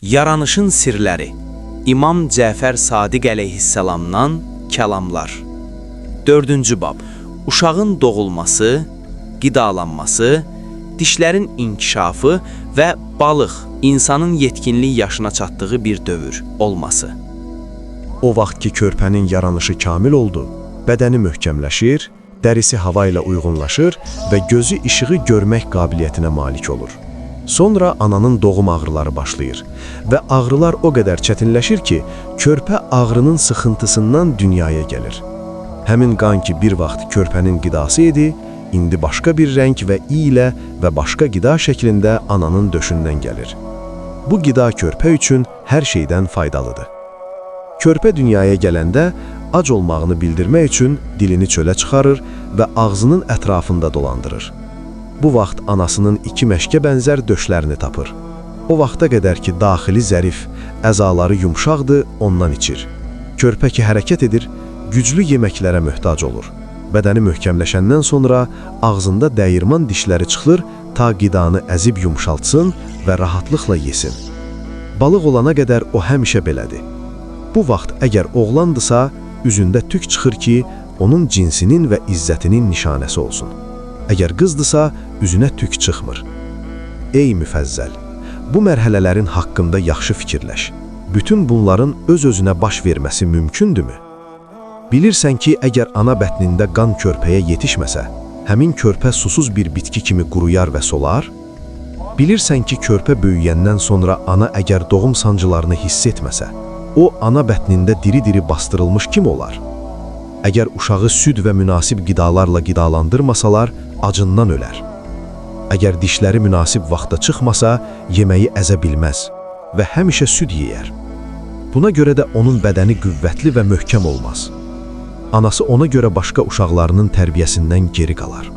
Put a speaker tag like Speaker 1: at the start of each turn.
Speaker 1: Yaranışın sirləri. İmam Cəfər Sadiq əleyhissalamdan kəlamlar. 4-cü bab. Uşağın doğulması, qidalanması, dişlərin inkişafı və balıq insanın yetkinlik yaşına çatdığı bir dövr olması.
Speaker 2: O vaxt ki körpənin yaranışı kamil oldu, bədəni möhkəmləşir, dərisi hava ilə uyğunlaşır və gözü işığı görmək qabiliyyətinə malik olur. Sonra ananın doğum ağrıları başlayır və ağrılar o qədər çətinləşir ki, körpə ağrının sıxıntısından dünyaya gəlir. Həmin qan ki bir vaxt körpənin qidası idi, indi başqa bir rəng və iy ilə və başqa qida şəklində ananın döşündən gəlir. Bu qida körpə üçün hər şeydən faydalıdır. Körpə dünyaya gələndə ac olmağını bildirmək üçün dilini çölə çıxarır və ağzının ətrafında dolandırır. Bu vaxt anasının iki məşkə bənzər döşlərini tapır. O vaxta qədər ki daxili zərif, əzaları yumşaqdır, ondan içir. Körpə ki hərəkət edir, güclü yeməklərə möhtac olur. Bədəni möhkəmləşəndən sonra ağzında dəyirman dişləri çıxır, ta qidanı əzib yumşaltsın və rahatlıqla yesin. Balıq olana qədər o həmişə belədir. Bu vaxt əgər oğlandısa, üzündə tük çıxır ki, onun cinsinin və izzətinin nişanəsi olsun. Əgər qızdısa, üzünə tük çıxmır. Ey müfəzzəl, bu mərhələlərin haqqında yaxşı fikirləş. Bütün bunların öz-özünə baş verməsi mümkündürmü? Bilirsən ki, əgər ana bətnində qan körpəyə yetişməsə, həmin körpə susuz bir bitki kimi quruyar və solar? Bilirsən ki, körpə böyüyəndən sonra ana əgər doğum sancılarını hiss etməsə, o ana bətnində diri-diri bastırılmış kim olar? Əgər uşağı süd və münasib qidalarla qidalandırmasalar, acından ölər. Əgər dişləri münasib vaxtda çıxmasa, yeməyi əzə bilməz və həmişə süd yeyər. Buna görə də onun bədəni qüvvətli və möhkəm olmaz. Anası ona görə başqa uşaqlarının tərbiyəsindən geri qalar.